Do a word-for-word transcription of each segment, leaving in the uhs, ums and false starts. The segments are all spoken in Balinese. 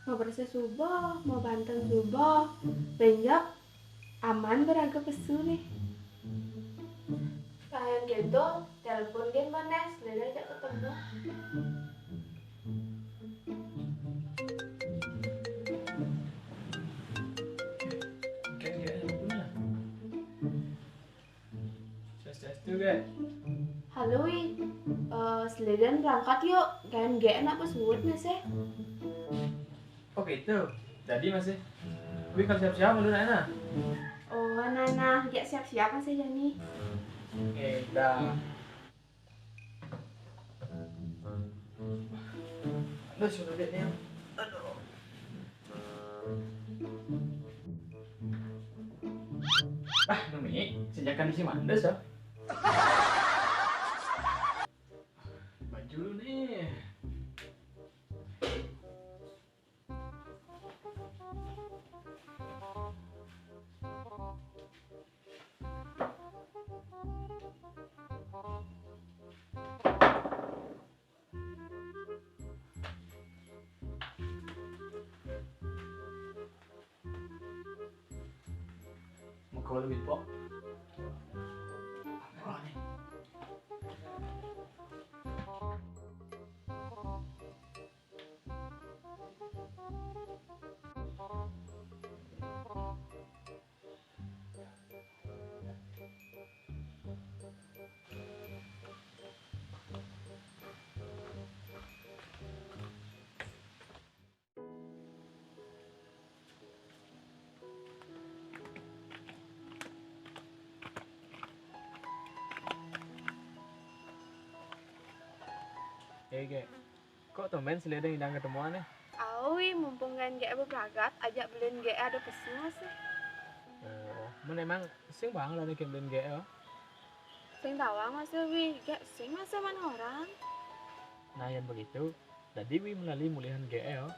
Mau bersih subuh, mau banten subuh. Benjok aman beraga pesu nih. Layan gitu, telepon gin Banes, lele ajak ketemu. Oke, oke, ampun lah. Swastiastu, Ge. Halo, Wi. Eh, selidan berangkat yuk. Kan Ge enak pas suut nih sih. Oh gitu. Jadi masih. Wi kalau siap-siap dulu, Nana. Oh, Nana, Ge siap-siap masih Jani. Eh, dah. Aduh, sudah deh nih. Aduh. Ah, Numi, sejak kan si Mandes ya. Baju lu nih. Muka lebih pok. Apa nih? Eh, Ge. Kok tumben selidan idang ketemuan nih? Awi, mumpung kan Ge bebelagat, ajak belin Ge ada pesu masih. Oh, men emang sing bang lah nih belin Ge ya? Sing tawang masih, Wi, Ge sing masih mana orang. Nah, yang begitu, tadi Wi melalui mulihan Ge ya.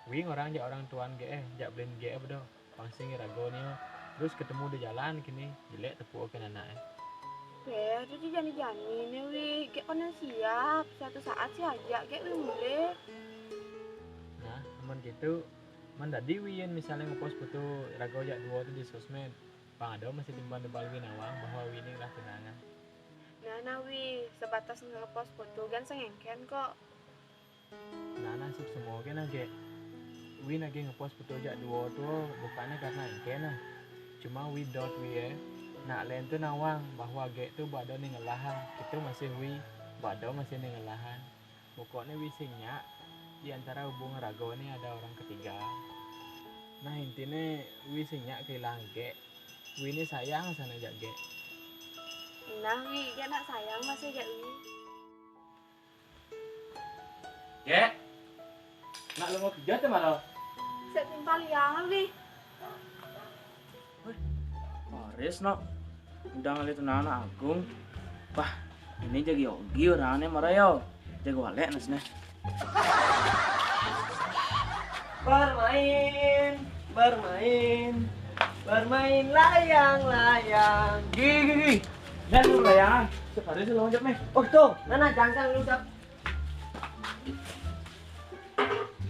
Wi orang jak orang tuan Ge, jak belin Ge bedo. Pang sing rago nih, terus ketemu di jalan kini, jelek tepuk ke anak eh. Eh, itu jani-jani nih, Wi. Gek kono siap. Suatu saat sih ajak, gek Wi mulai. Nah, amun gitu, man tadi Wi yen misalnya ngepost foto rago jak dua tu di sosmed, pang ada masih timbang di Wi nawang bahwa Wi ini lah tunangan. Nah, nah, Wi, sebatas ngepost foto kan sengengken kok. Nah, nasib semua ke nah, Gek. Wi nage ngepost foto jak dua tu bukannya karena engke nah. Cuma Wi dot Wi eh. Nak len tu nawang bahwa Gek tu bado ning ngelahan. Itu masih Wi, bado masih ning ngelahan. Pokoknya Wi sing nyak, di antara hubungan rago ni ada orang ketiga. Nah, intinya Wi sing nyak kehilangan Gek. Wi ni sayang sana jak Gek. Nah, Wi, Gek nak sayang masih jak Wi. Gek, nak lu mau kerja tu malah? Sek timpal ya, Wi. Wih, Paris, no. Udah ngeliat anak Agung. Wah, ini jadi Yogi orangnya marah yo. Jago walek nas nih. Bermain, bermain, bermain layang-layang. Gigi, gigi. Dan lu layangan. Separis lu loncat nih. Oh, tuh, mana jangkang lu cap.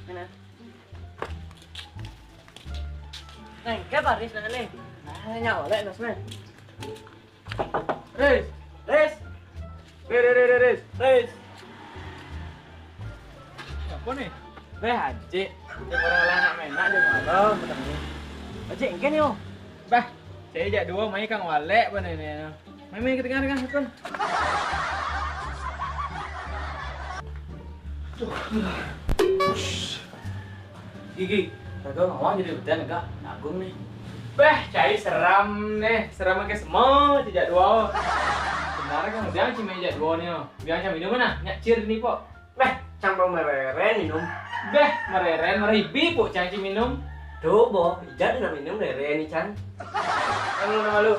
Mana? Neng, ke Paris nang nih. Nah, nyawa lek nas nih. Riz. Riz. Riz, Riz, Riz, Riz, Riz. Riz. Apa nih? Beh, Haji. Orang lah nak main nak dia malam ketemu. Haji, engke nih, oh. Bah, saya jak dua mai kang walek apa nih, nih. Mai, mai, ke tengah, tengah, Kun. Gigi, kagak ngawang jadi udan kagak nagung nih. Beh, cai seram nih, seram ke semua tidak dua. Sebenarnya kan biang cuma tidak dua nih. Biang cuma minum mana? Nyak cir nih, Pok. Beh, campur mereren minum. Beh, mereren meribi, Pok, cai minum. Tuh, Bo, ijat nak minum rere nih, Cang. Malu, malu.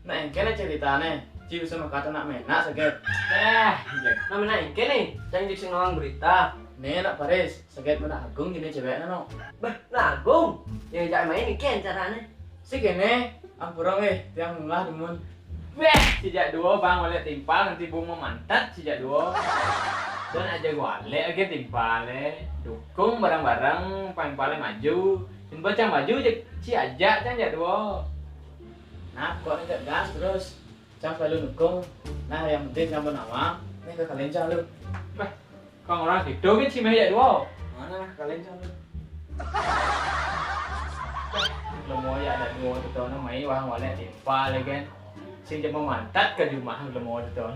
Nah, engkene ceritane, ci bisa mekate nak menak seget. Eh, iya. Nah, menak engkene, sing dik sing ngawang berita. Nih, nak Paris, seget menak Agung gini ceweknya, no. Bah, nak Agung, yang jak main iki carane. Si kene, ampura weh, tiang munggah demun. Beh, sijak duo bang walek timpal nanti bung mamantat sijak duo. Dan aja walek age timpal e. Dukung bareng-bareng, paling-paling maju. Timpal cang maju je, ci ajak cang jak duo. Nah, pokoknya cak gas terus. Cang selalu dukung. Nah, yang penting kamu nawang. Nih ke kalian cang lu. Beh, kong orang situ kan si meja duo. Mana kalian cang lu? Lemo ya ada duo tu tu, mai wahang walek timpal lagi kan. Sing cuma mantat ke rumah lemo tu tu.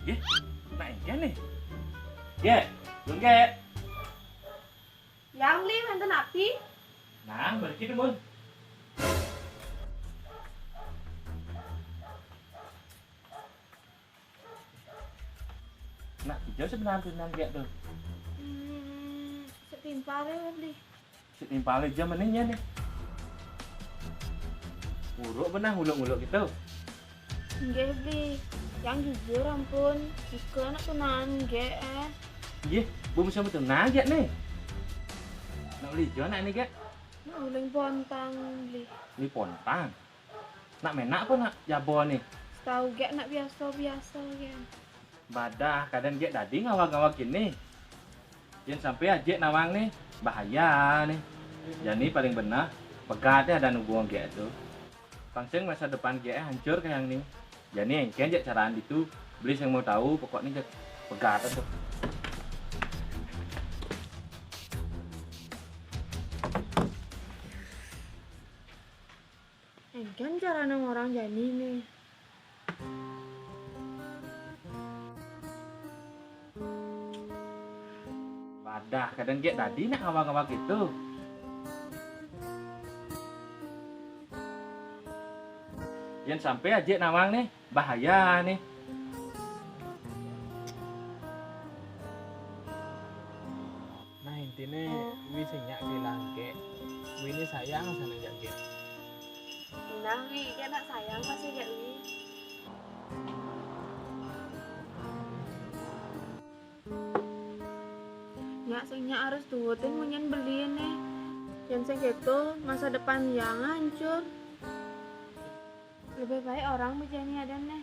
Ye, nak ikan ni. Ye, belum ke? Yang li mantan api? Nah, balik itu mun. Nak kijau sebenarnya nang dia tu. Hmm, setimpal ya beli. Setimpal aja mendingnya nih. Uruk pernah nguluk-nguluk gitu. Nggih, beli. Yang jujur ampun, jika anak tunangan nggih eh. Nggih, bu mesti betul nanya nih. Nak beli jo nak ini gak? Nak uling pontang beli. Ini pontang. Nak menak apa nak jabo nih? Setahu gak nak biasa-biasa ya. Badah, kadang gek dadi ngawag-ngawag kini. Yen sampai ajek nawang nih, bahaya nih. Jani paling benar, pegat ya dan hubungan gek tu. Pangsing masa depan gek hancur kayak nih. Jani engken jek caraan itu, beli yang mau tahu, pokoknya jek pegat tuh. Engken cara nang orang jani nih. Wadah, kadang gek dadi nak ngawang-ngawang gitu. Yang sampai aja nawang nih, bahaya nih. Nah, intinya wi sing nyak bilang gek, wi ini sayang sana jak gek. Nah, wi, gek nak sayang pasti jak wi. Nyak sing nyak harus turutin munyen beli nih. Yang sing gitu, masa depan yang hancur. Lebih baik orang bejani ada nih.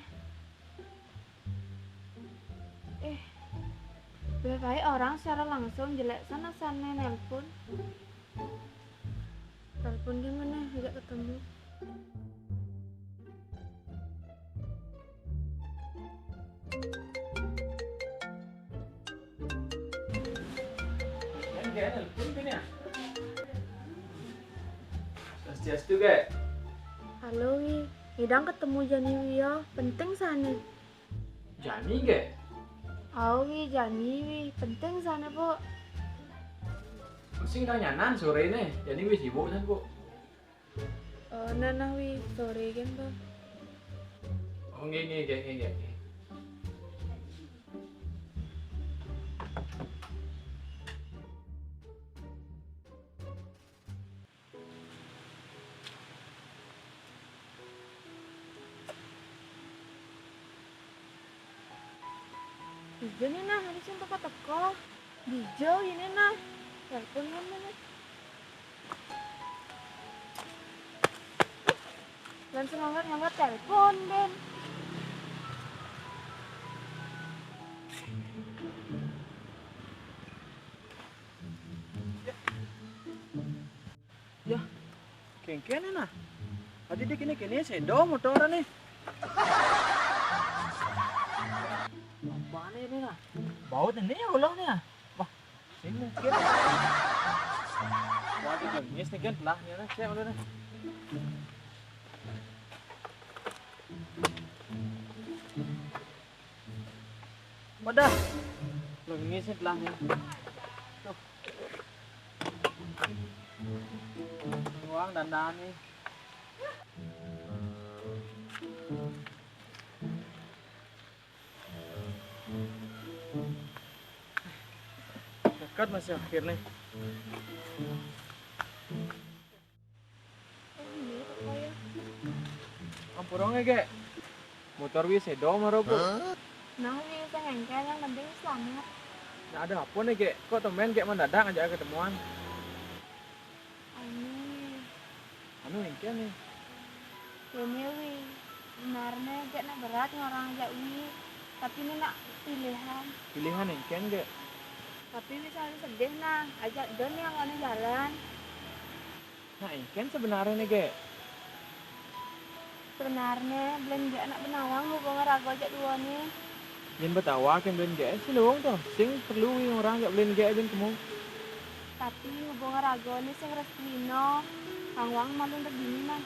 Eh, lebih baik orang secara langsung jelek sana sana nelpon. Telepon gimana? Ajak ketemu. Yang dia nelpon kan ya? Swastiastu, Gek. Halo, Wi. Idang ketemu Jani Wi ya. Penting sana. Jani, Gek? Au, Wi, Jani, Wi. Penting sana, Bu. Sing tanyanan sore nih. Jani, Wi, sibuk sana, Bu. Oh, nah, nah, Wi, sore kan, Bu. Oh, nggih, nggih, nggih, nggih, nggih. Ijo nih nah, ada sing teko-teko. Dijauh ini nah. Telepon mana nih? Dan semangat ngangkat telepon, Ben. Yah, kengkene nah. Tadi dia kene-kene sedo motor nih. Apaan ini nah? Baut ini ya ulah nih ya. Wah, sini mungkin. Wah, itu jenis nih kan telahnya nah. Saya udah nih. Wadah. Lengis nih telahnya. Tuh. Uang dandan nih. Dekat masih akhir nih. Oh, ini apa ya? Ampurong ya, Gek. Motor wis sedo maro, Bu. Nah, wis sing engkel, yang penting selamat. Nah, ada apa nih, Gek? Kok tumben Gek mendadak ngajak ketemuan? Anu. Anu engkel nih. Kene Wi, sebenarne gek nak berat ngorang ajak Wi, tapi ne nak pilihan. Pilihan engken gek. Tapi Wi selalu sedih nah, ajak den yang ngone jalan. Nah, engken sebenarne ne gek. Sebenarne belen gek nak benawang hubungan rago ajak duo ne. Yen betawa ken belen gek, si luung to, sing perlu Wi ngorang ajak belen gek ben kemu. Tapi hubungan rago ne sing restuino, kang wang malu ndek bini nah.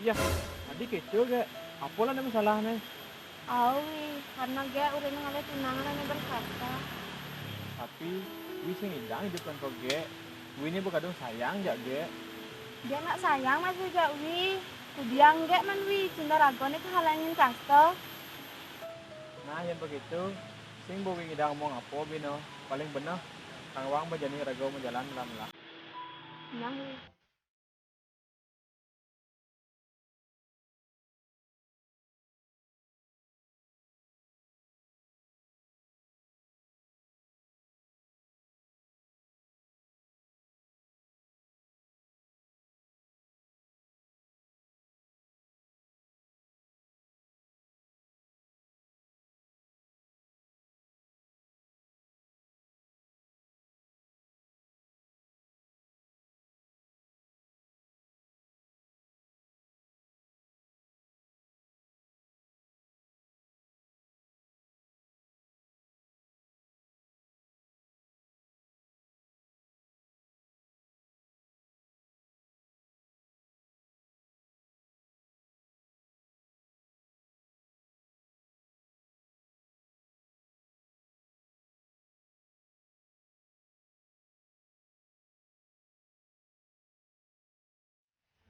Yah, adi keco gek. Apo lah ne masalahne? Au Wi, karena gek urene ngalih tunangan ane berkasta. Tapi Wi sing idang idup kan ko gek. Wi ne bekadung sayang jak gek. Gek nak sayang masih jak Wi. Kudiang gek man Wi, cinta rago ne kehalangin kasta. Nah, yen begitu, sing bo Wi ngidang omong apo bino. Paling beneh, kang wang bejani rago majalan melah-melah. Nah Wi.